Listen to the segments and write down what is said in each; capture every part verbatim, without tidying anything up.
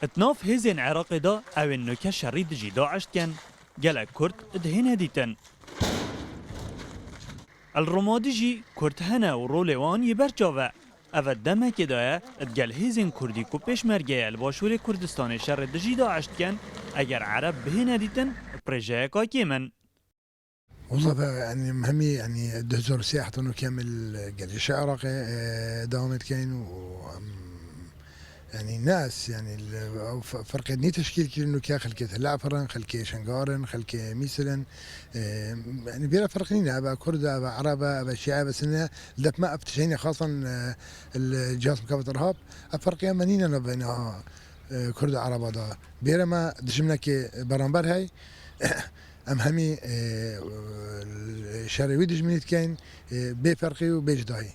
Di nav hêzên Iraqê de ew ên nuke şerî dijî DAIŞ dikin, gelek Kurd dihêne dîtin. Li Rumadî jî Kurd hene û rolê wan yê berçav e. Ev demekê de ye, digel hêzên Kurdî ku pêşmerge ye li Başûrê Kurdistanê şerê dijî DAIŞ dikin, eger Ereb bihêne dîtin, bi rêjeyeka kêm in. Wela ve, yanî, em hemî, yanî, du hezar û sê heta nû ke em li gelê şer Iraqê, e, dewamê dikeyin û em, yanî, ne ez, yanî, li, ew fe-, ferqê nî teşkîl kirin û ke xelkê Tel Efer in, xelkê Şingal in, xelkê Mîsil in, e, yanî, bêra ferq nîne, eve Kurd e, eve Ereb e, eve Şîe, eve Sunne, li dep me ev tiştê nîne, xasan, e, li cihaz mukafat irhab, ev ferqê me nîne navbeyna, e, Kurd û Ereba de. Bêra me dijminekê beramber hey, Em hemî, e, şerê wî dijminî dikeyn, e, bê ferqî û bê cudahî.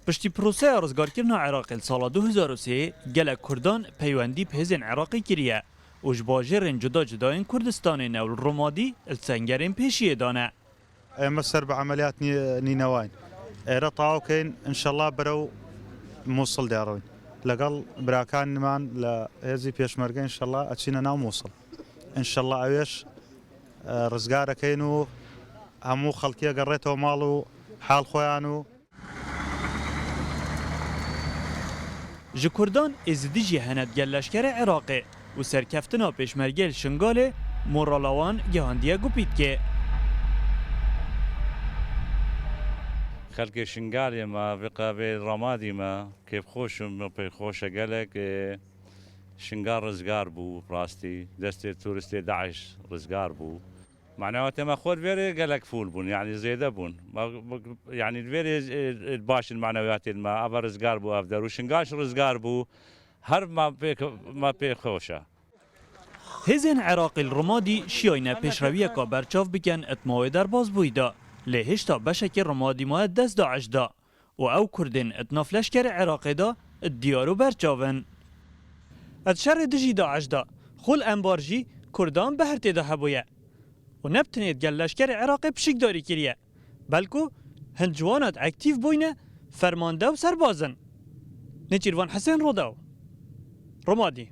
Piştî proseya rizgarkirina Iraqê li sala du hezar û sê, gelek Kurdan peywendî bi hêzên Iraqê kiriye û ji bajêrên cuda cuda yên Kurdistanê ne û li Rumadî li sengerên pêşiyê de ne. ئێمە سەر بە عەمەلیات نی-، نینەواین. ئێرە تەواو کەین، ئینشەڵا بەرەو موسڵ دێڕۆین. لەگەڵ براکانمان لە هێزی پێشمەرگە ئینشەڵا ئەچینە ناو موسڵ. ئینشەڵا ئەوێش، ئە، ڕزگارەکەین و هەموو خەڵکی ئەگەڕێتەوە ماڵ و حاڵ خۆیان و Ji Kurdan êzidî jî hene digel leşkerê Iraqê û serkeftina pêşmergê li Şingalê morala wan gihandiye gupîtkê. Xelkê Şingalê me, vê qevê Ramadî me, kêfxweş in, me pê xweş e gelek, e, Şingal rizgar bû, rastî, destê teroristê DAIŞ rizgar bû. Manewiyatê me xwe li vêrê gelek fûl bûn, yanî zêde bûn. Me, me, yanî li vêrê, e, e, baş in manewiyatên me, ava rizgar bû ev der û Şingal rizgar bû. Her me pê, me pê xweş e. Hêzên Iraqê li Rumadî şiyayne pêşrewiyeka berçav bikin, di mawê derbasbûyî de. Lê hêşta beşekê Rumadî maye dest DAIŞ de. û ew Kurdên di nav leşkerê Iraqê de diyar û berçav in. Di şerê dijî DAIŞ de xwe li embar jî Kurdan behr tê de hebûye û ne bi tenê digel leşkerê Iraqê pişikdarî kiriye, belku hin ji wan aktîf bûyne fermande û serbaz in. Nêçîrvan Hisên, Rodaw, Rumadî.